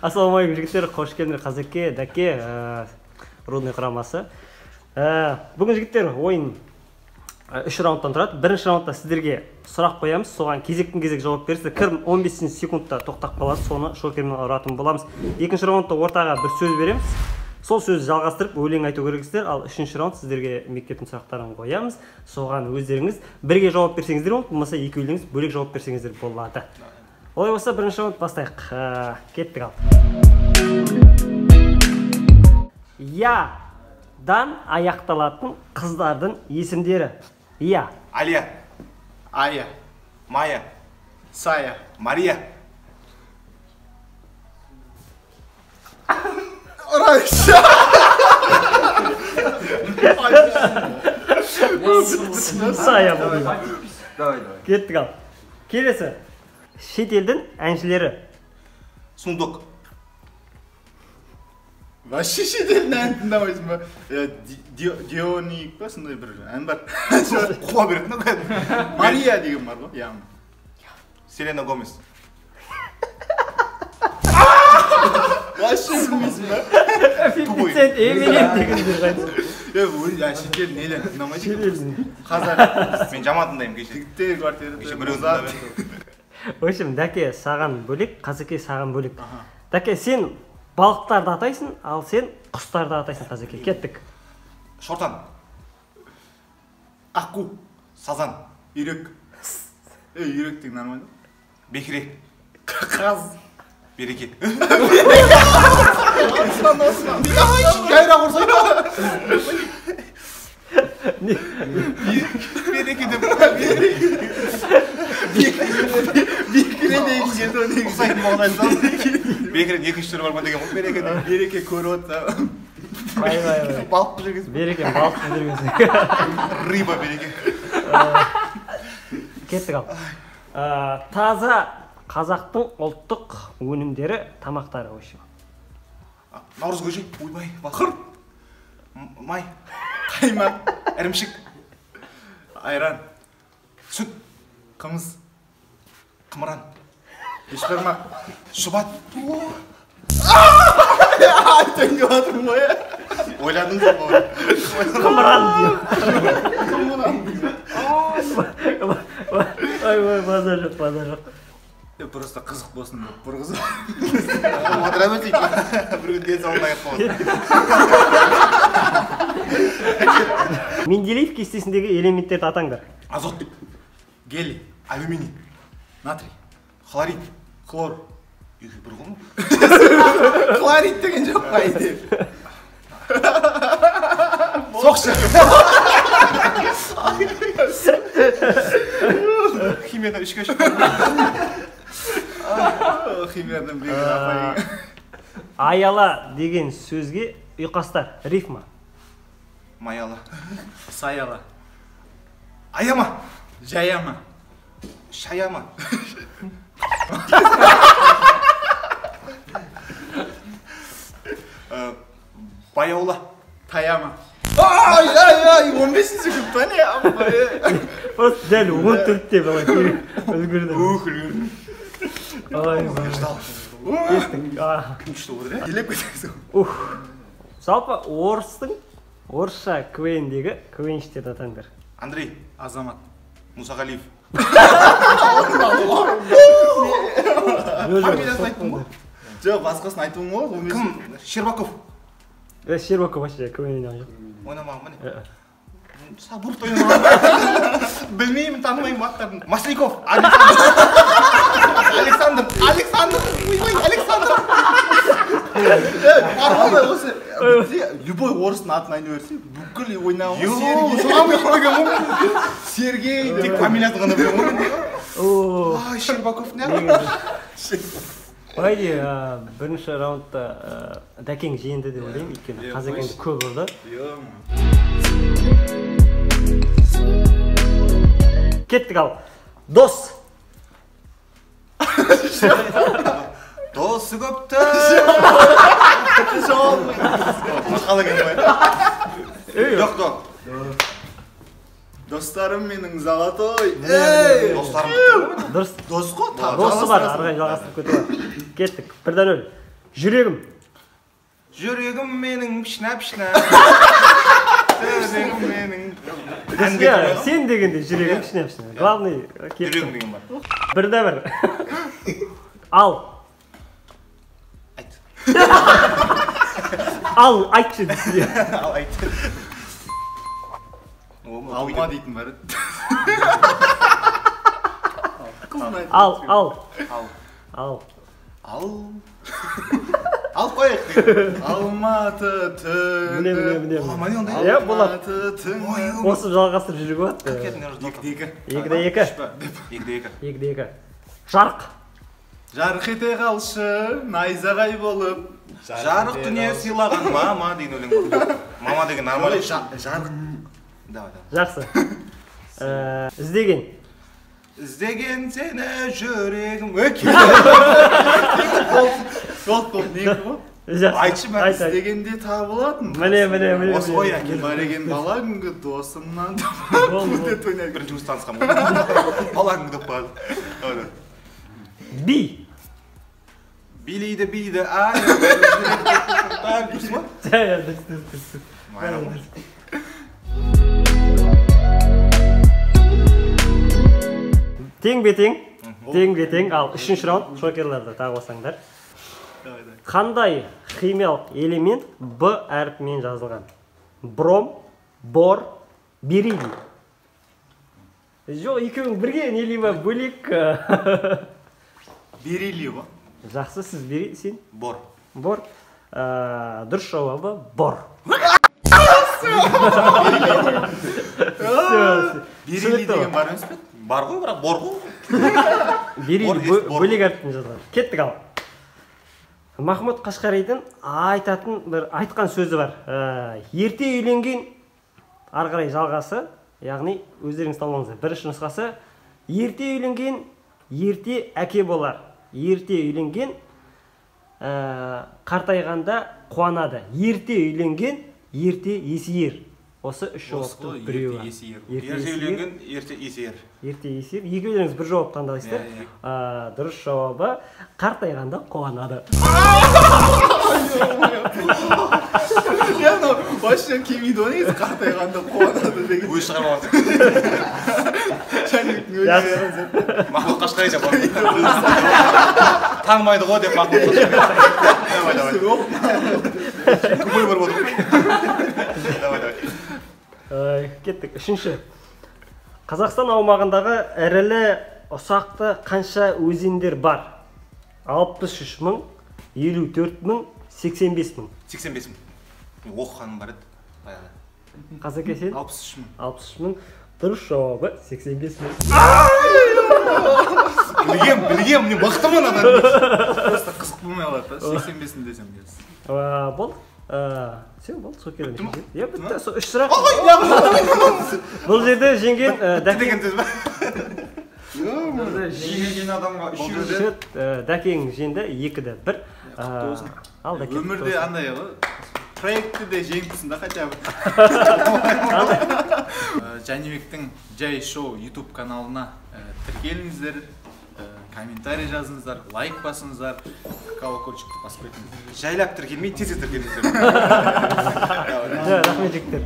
Ассалаумағалейкум жігіттер, қош келдіңдер. Қазеке, Дәке, Рудный құрамасы. Бүгін жігіттер ойын 3 раундтан тұрады. Бірінші раундта сіздерге сұрақ қоямыз, соған кезектен кезек жауап бересіздер. Кім 15 секундта тоқтап қалады, соны шокермен ұратын боламыз. Екінші раундта ортаға бір сөз береміз. Сол сөзді жалғастырып өлең айту керексіздер. Ал үшінші раунд сіздерге мектептің сұрақтарын қоямыз. Соған өздеріңіз бірге жауап берсеңіздер болады, болмаса екеулеріңіз бөлек жауап берсеңіздер болады. Олай болса бірінші раунд бастайық. Кеттік ал. Я-дан аяқталатын қыздардың есімдері. Я. Алия. Ая. Майя. Сая. Мария. Райша. Сая болды. Давай, давай. Кеттік ал. Келесі. Шетелдің әншілері. Сундук. Вообще шетелдің әнін тыңдамайсың ба? Дионик па, сондай бір ән бар. Қуа беретін кәдімгі. Мария деген бар ғой. Ям. Селена Гомес. Вообще білмейсің ба? 50 Cent, Eminem дегендер қайда? Шетелдің елін тыңдамайды. Шетелдің. Қазақ. Мен жаман тыңдаймын кеше. Жігіттер квартирада. Кеше біреу тыңдап еді. В общем, Дәке саған бөлек, Қазеке саған бөлек. Дәке, сен балықтарды атайсың, ал сен құстарды атайсың, Қазеке. Кеттік. Шортан. Аққу. Сазан. Үйрек. Үйрек деген нормально. Бекіре. Қаз. Береке. Осман, Осман. Жайра құрсайды. Береке деп. Бекіре деген келді ғой негізі. Ұқсайтын болған айтсам. Бекіренің екінші түрі бар ма деген ғой, береке деген. Береке көріп отырса. Вай, вай, вай. Балық қылып жүргенсің. Береке, балық қылып жүргенсің. Рыба береке. Кеттік ал. Таза қазақтың ұлттық өнімдері, тамақтары в общем. Наурыз көже, ойбай, Құрт. Май. Қаймақ. Ірімшік. Айран. Сүт. Қымыз. Қымыран. Бешбармақ. Шұбат. Айтайын деп жатырмын ғой. Ойладың ба? Қымыран деймін. Қымыран. Ой, ой, базар жоқ, базар жоқ. Просто қызық болсын деп бұрғызып. Отыра берсек, бір күн денсаулығын аяқ қалады. Менделеев кестесіндегі элементтерді атаңдар. Азот. Гелий. Алюминий. Натрий. Хлорид. Хлор. Екі бір ғой ма? Хлорид деген жоқ па идея? Соқшы. Химиядан үшке шыққан. Химиядан бегін апай. Аяла деген сөзге ұйқастар, рифма. Маяла. Саяла. Аяма. Жаяма. Шаяма. Баяула. Таяма. Ай, ай, ай, 15 секунд па не? Просто дәл 14-те былай үлгердім. Ух, үлгердім. Ай, ждал. Кеттік. Күшті болды, иә? Елеп кетесің. Ух. Жалпы орыстың орысша КВН-дегі КВНщиктерді атаңдар. Андрей. Азамат. Мұсағалиев. Фамилиясын айттым ғой. Жоқ, басқасын айтуым ғой. Кім? Щербаков. Щербаков вообще КВН ойнаған жоқ. Ойнамаған ба не? Сабуров ойнамаған. Білмеймін, танымаймын аттарын. Масляков. Александр. Александр. Ойбай, Александр. Арқылы осы любой орыстың атын айта берсе, бүкіл ойнаған ғой. Сергей. Тек фамилиясын ғана білемін ғой. Ай, Щербаков не? По идее, бірінші раундта Дәкең жеңді деп ойлаймын, өйткені Қазекеңді көп ұрды. Кеттік ал. Дос. Досы көпті. Мақал екен ғой. Жоқ, жоқ. Достарым менің золотой. Достарым. Дұрыс. Дос қой. Досы бар, ары қарай жалғастырып кету бар. Кеттік. 1-0. Жүрегім. Жүрегім менің пішна-пішна. Жүрегім менің. Сен дегенде жүрегім пішна-пішна. Главный жүрегім деген бар. Бірде бір. Ал. Айт. Ал, айтшы. Ал, айт. Алма дейтін бар еді. Ал, ал. Ал. Ал. Ал. Ал қояйық. Алматы түні. Міне, міне, міне. Иә, болады. Қосып жалғастырып жүруге болады. 2-2. 2-2. 2-2. 2-2. Жарық. Жарық ете қалшы, найзағай болып. Жарық дүние сыйлаған мама деген өлең бар. Мама деген нормально. Жарық. Давай, давай. Жақсы. Іздеген. Іздеген сені жүрегім. Болды, болды, не ғой? Айтшы, мен іздегенде табылатын. Міне, міне, міне. Осы ғой әкел. Бар деген бала күнгі досымнан. Бірінші жұмыс танысқанмын. Бала күнгі деп қояды. Би. Билейді, биді, ай. Дұрыс па? Дұрыс, дұрыс, дұрыс. Тең бе тең, тең бе тең. Ал үшінші раунд шокерлерді тағып алсаңдар. Қандай химиялық элемент Б әрпімен жазылған? Бром, бор, бериллий. Жоқ, екеуің бірге, не либо бөлек. Бериллий ғой. Жақсы, сіз бериллий, сен? Бор. Бор. Дұрыс жауабы бор. Бериллий деген бар емес пе? Бар ғой, бірақ бор ғой. Бериллий бөлек әріппен жазылған. Кеттік ал. Махмұд Қашқаридың айтатын бір айтқан сөзі бар. Ерте үйленген, ары қарай жалғасы, яғни өздеріңіз тауып алыңыздар. Бірінші нұсқасы: ерте үйленген ерте әке болар. Ерте үйленген қартайғанда қуанады. Ерте үйленген ерте есейер. Осы үш жауаптың біреуі. Ерте үйленген ерте есейер. Ерте есейер. Екеулеріңіз бір жауап таңдайсыздар. Дұрыс жауабы қартайғанда қуанады. Я, ну, вообще келмейді ғой негізі, қартайғанда қуанады деген. Өз шығарып аласың. Махмұд Қашқари деп. Танымайды ғой деп Махмұд Қашқари. Давай, давай. Тупой бар болды. Давай, давай. Кеттік. Үшінші. Қазақстан аумағындағы ірілі ұсақты қанша өзендер бар? 63 мың, 54 мың, 85 мың. 85 мың. Мен оқығаным бар еді баяғыда. Қазеке, сен? 63 мың. 63 мың. Дұрыс жауабы 85 мың. Білгем, білгем, мен мықтымын адам. Просто қызық болмай қалады да, 85 мың десем қазір. Болды. Все, болды, сол келді. Иә, бітті. Сол үш сұрақ. Бұл жерде жеңген Бітті деген сөз ба? Жеңген адамға үшеу. Дәкең жеңді, 2-1. Ал Дәкең. Өмірде андай ғой, проектті де жеңіпсің да хотя бы. Жәнібектің Жай Шоу YouTube каналына тіркеліңіздер, комментарий жазыңыздар, лайк басыңыздар, колокольчикті басып кетіңіздер. Жайлап тіркелмей, тез тіркеліңіздер. Рахмет жігіттер.